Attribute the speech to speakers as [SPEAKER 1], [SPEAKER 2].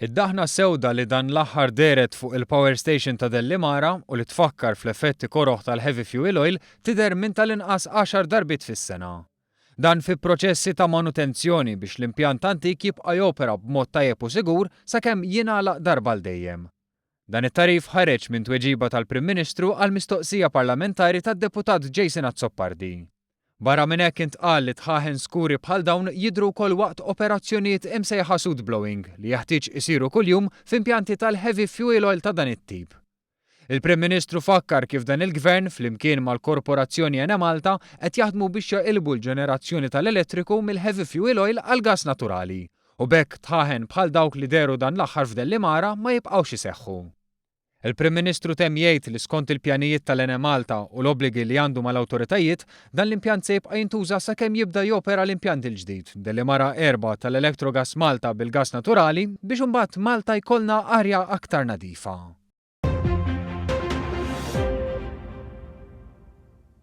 [SPEAKER 1] Id-daħna sewda li dan l-aħħar dehret fuq il-power station ta' Dellimara u li tfakkar fl-effetti koroh tal-heavy fuel oil tidher minn tal-inqas għaxar darbiet fis-sena. Dan fi proċessi ta' manutenzjoni biex l-impjant antik jibqa' jopera b'mod tajjeb u sigur sakemm jingħalaq darba għal dejjem. Dan it-tagħrif ħareġ minn tweġiba tal-Prim Ministru għal mistoqsija parlamentari tad-Deputat Jason Azzopardi. Barra minn hekk intqal li dħaħen skuri bħal dawn jidhru wkoll waqt operazzjonijiet imsejħa soot blowing li jeħtieġ isiru kuljum f'impjanti tal-heavy fuel oil ta' dan it-tip. Il-Prim Ministru fakkar kif dan il-Gvern flimkien mal-Korporazzjoni Enemalta qed jaħdmu biex jaqilbu l-ġenerazzjoni tal-elettriku mill-heavy fuel oil għall-gass naturali u b'hekk dħaħen bħal dawk li dehru dan l-aħħar f'Dellimara ma jibqgħux iseħħu. Il-Prim Ministru temm jgħid li skont il-pjanijiet tal-Enemalta u l-obbligi li għandu mal-awtoritajiet, dan l-impjant se jibqa' jintuża sakemm jibda jopera l-impjant il-ġdid, Delimara 4 tal-Electrogas Malta bil-gass naturali biex imbagħad Malta jkollna arja aktar nadifa.